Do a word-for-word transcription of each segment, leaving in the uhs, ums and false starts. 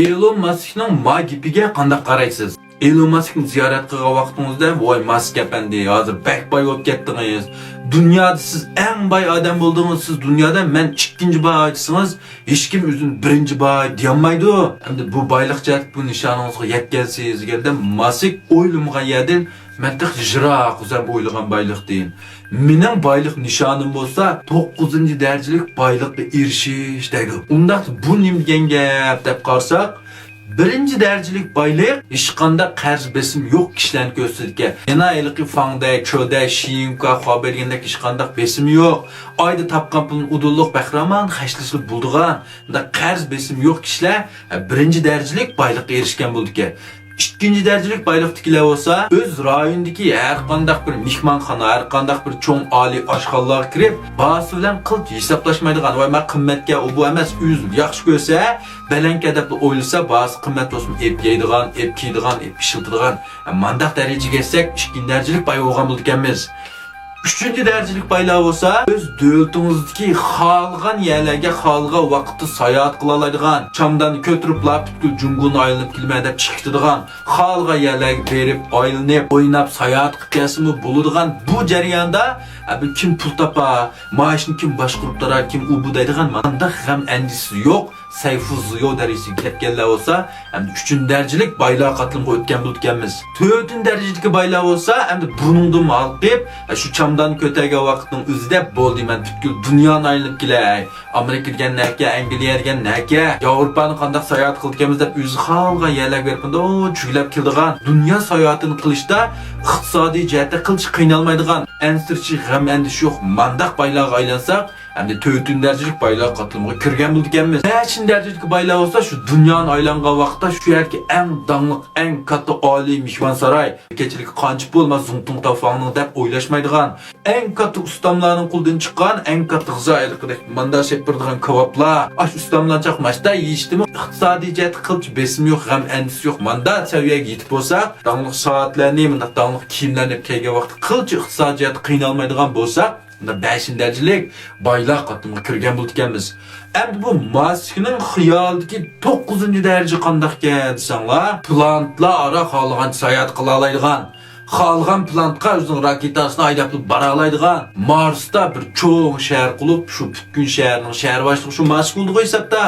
ئېلون ماسكنىڭ ما گېپىگە قانداق قارايسىز؟ ئېلون ماسكنى زىيارەت قىلغان ۋاقتىڭىزدا، ۋاي ماسك ئەپەندى، ھازىر بەك باي بولۇپ كەتتىڭىز. دۇنيادا سىز ئەڭ باي ئادەم بولدىڭىز، سىز دۇنيادا مەن ئىككىنچى باي دېسىڭىز، ھېچكىم ئۆزىنى بىرىنچى باي دېيەلمەيدۇ. ئەمدى بۇ بايلىق جەھەتتە بۇ نىشانىڭىزغا يەتكەنسىز دېگەندە، ماسك ئويلىمىغان يەردىن مەن تېخى يىراق ئۆزۈم ئويلىغان بايلىقتىن. مېنىڭ بايلىق نىشانىم بولسا توققۇزىنچى دەرىجىلىك بايلىققا ئېرىشىش دەيدۇ. ئۇنداقتا بۇ نېمە دېگەن گەپ دەپ قارىساق، بىرىنچى دەرىجىلىك بايلىق ھېچقانداق قەرز بېسىمى يوق كىشىلەرنى كۆرسىتىدىكەن. يەنە ھېلىقى فاڭدەي، چۆدەي، شيىنكا، خۇابېي دېگەندەك ھېچقانداق بېسىمى يوق. ئايدا تاپقان پۇلىنى ئۇدۇللۇق بەخىرامان خەجلىشىپ بولىدىغان، بۇنداق قەرز بېسىمى يوق كىشىلەر، ھە، بىرىنچى دەرىجىلىك بايلىققا ئېرىشكەن بولىدىكەن. ئىككىنچى دەرىجىلىك بايلىقتىكىلەر بولسا ئۆز رايونىدىكى ھەر قانداق بىر مېھمانخانا، ھەر قانداق بىر چوڭ ئالىي ئاشخانىلارغا كىرىپ، باھاسى بىلەن قىلچە ھېسابلاشمايدىغان، ۋاي مانا قىممەتكەن، ئۇ بۇ ئەمەس، ئۆزى ياخشى كۆرسە، بەلەنكەن دەپلا ئويلىسا، باھاسى قىممەت بولسىمۇ ئېلىپ يەيدىغان، ئېلىپ كىيىدىغان، ئېلىپ ئىشلىتىدىغان، مانداق دەرىجىگە يەتسەك ئىككىنچى دەرىجىلىك باي بولغان بولىدىكەنمىز. ئۈچىنچى دەرىجىلىك بايلار بولسا ئۆز دۆلىتىڭىزدىكى خالىغان يەرلەرگە خالىغان ۋاقىتتا ساياھەت قىلالايدىغان، چامداننى كۆتۈرۈپلا پۈتكۈل جۇڭگونى ئايلىنىپ كېلىمەن دەپ چىقىپ كېتىدىغان، خالىغان يەرلەرگە بېرىپ، ئايلىنىپ، ئويناپ، ساياھەت قىلىپ كەلسىمۇ بولىدىغان بۇ جەرياندا، ئە، بۇ كىم پۇل تاپار، مائاشنى كىم باشقۇرۇپ تۇرار، كىم ئۇ بۇ دەيدىغان مانداق غەم ئەندىشىسى يوق. سەيفۇ زىيو دەرىجىسىگە كەتكەنلەر بولسا، ئەمدى ئۈچىنچى دەرىجىلىك بايلار قاتلىمىغا ئۆتكەن بولىدىكەنمىز. تۆتىنچى دەرىجىدىكى بايلار بولسا، ئەمدى بۇنىڭدىنمۇ ھالقىپ، شۇ چامداننى كۆتەرگەن ۋاقىتنىڭ ئۆزىدە بولدى، مەن پۈتكۈل دۇنيانى ئايلىنىپ كېلەي. ئامېرىكا دېگەن نەكە، ئەنگلىيە دېگەن نەكە، ياۋروپانى قانداق ساياھەت قىلىدىكەنمىز دەپ ئۆزى خالىغان يەرلەرگە بېرىپ، مۇنداق چۈگىلەپ كېلىدىغان، دۇنيا ساياھىتىنى قىلىشتا ئىقتىسادىي جەھەتتە قىلچە قىينالمايدىغان، ئەنسىرىشى، غەم ئەندىشە يوق، مانداق بايلارغا ئايلانساق، ئەمدى تۆتىنچى دەرىجىلىك بايلار قاتلىمىغا كىرگەن بولىدىكەنمىز. بەشىنچى دەرىجىلىك بايلار بولسا شۇ دۇنيانى ئايلانغان ۋاقىتتا شۇ يەردىكى ئەڭ داڭلىق، ئەڭ كاتتا ئالىي مېھمانساراي، كېچىلىكى قانچە پۇل، ما زۇڭتۇڭ تاۋفاڭنىڭ دەپ ئويلاشمايدىغان، ئەڭ كاتتا ئۇستاملارنىڭ قولىدىن چىققان ئەڭ كاتتا غىزا ھېلىقىدەك ماندا سېپىرىدىغان كاۋاپلار، ئاش ئۇستاملار چاقماشتا يېيىشتىمۇ ئىقتىسادىي جەھەتتە قىلچە بېسىم يوق، غەم ئەندىشىسى يوق، ماندا سەۋىيەگە يېتىپ بولساق، داڭلىق سائەتلەرنى، مۇنداق داڭلىق كىيىملەرنى كىيگەن ۋاقىتتا قىلچە ئىقتىسادىي جەھەتتە قىينالمايدىغان بولساق، مۇنداق بەشىنچى دەرىجىلىك بايلار قاتلىمىغا كىرگەن بولىدىكەنمىز. ئەمدى بۇ ماسكنىڭ خىيالىدىكى توققۇزىنچى دەرىجە قانداقكەن دېسەڭلار، پلانېتلار ئارا خالىغانچە ساياھەت قىلالايدىغان، خالىغان پلانېتقا ئۆزىنىڭ راكېتاسىنى ھەيدەپلا بارالايدىغان، مارستا بىر چوڭ شەھەر قۇرۇپ، شۇ پۈتكۈل شەھەرنىڭ شەھەر باشلىقى شۇ ماسك بولىدىغۇ ھېسابتا،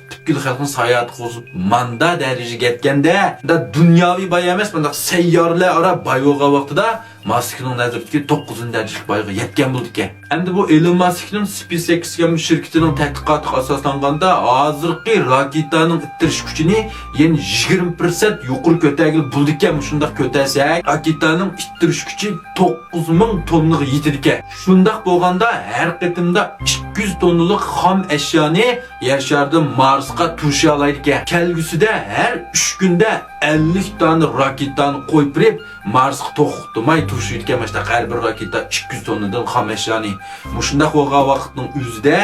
پۈتكۈل خەلقنى ساياھەتكە قوزغىتىپ، ماندا دەرىجىگە يەتكەندە، مۇنداق دۇنياۋى باي ئەمەس، مۇنداق سەييارىلەر ئارا باي بولغان ۋاقتىدا، ماسكنىڭ نەزىرىدىكى توققۇزىنچى دەرىجىلىك بايغا يەتكەن بولىدىكەن. ئەمدى بۇ ئېلون ماسكنىڭ سپېيس ئېكس دېگەن شىركىتىنىڭ تەتقىقاتىغا ئاساسلانغاندا، ھازىرقى راكېتانىڭ ئىتتىرىش كۈچىنى يەنە يىگىرمە پىرسەنت يۇقىرى كۆتەرگىلى بولىدىكەن. مۇشۇنداق كۆتەرسەك، راكېتانىڭ ئىتتىرىش كۈچى توققۇز مىڭ توننىغا يېتىدىكەن. شۇنداق بولغاندا، ھەر قېتىمدا ئىككى يۈز توننىلىق خام ئەشيانى يەر شارىدىن مارسقا توشۇيالايدىكەن. كەلگۈسىدە ھەر ئۈچ كۈندە ئەللىك دانە راكېتانى قويۇپ بېرىپ، مارسقا توختىماي توشۇيدىكەن. مۇشۇنداق ھەر بىر راكېتا ئىككى يۈز توننىدىن خام ئەشيانى. مۇشۇنداق بولغان ۋاقىتنىڭ ئۆزىدە،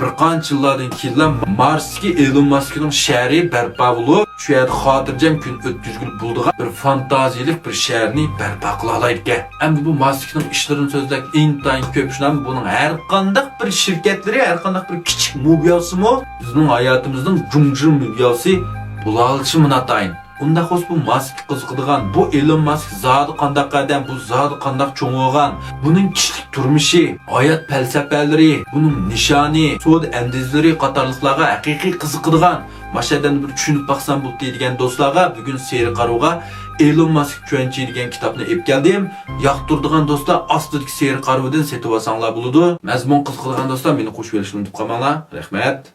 بىر قانچە يىللاردىن كېيىنلا مارستىكى ئېلون ماسكنىڭ شەھىرى بەرپا بولۇپ، شۇ يەردە خاتىرجەم كۈن ئۆتكۈزگىلى بولىدىغان بىر فانتازىيىلىك بىر شەھەرنى بەرپا قىلالايدىكەن. ئەمدى بۇ ماسكنىڭ ئىشلىرىنى سۆزلەك ئىنتايىن كۆپ، شۇنداقمۇ؟ بۇنىڭ ھەر قانداق بىر شىركەتلىرى، ھەر قانداق بىر كىچىك موبىياسىمۇ بىزنىڭ ھاياتىمىزنىڭ جۇڭجۇڭ موبىياسى بولالىشى ناتايىن. ئۇنداق بولسا بۇ ماسكقا قىزىقىدىغان، بۇ ئېلون ماسك زادى قانداق ئادەم، بۇ زادى قانداق چوڭ بولغان، بۇنىڭ كىشىلىك تۇرمۇشى، ھايات پەلسەپىلىرى، بۇنىڭ نىشانى، سودا ئەندىزىلىرى قاتارلىقلارغا ھەقىقىي قىزىقىدىغان، ماشۇ ئادەمنى بىر چۈشىنىپ باقسام بولدى دېگەن دوستلارغا بۈگۈن سېرى قارىغۇغا ئېلون ماسك چۈەنچى دېگەن كىتابنى ئېلىپ كەلدىم. ياقتۇرىدىغان دوستلار ئاستىدىكى سېرى قارىغۇدىن سېتىۋالساڭلار بولىدۇ. مەزمۇن قىزىقىدىغان دوستلار مېنى قوشۇۋېلىشنى ئۇنتۇپ قالماڭلار. رەھمەت.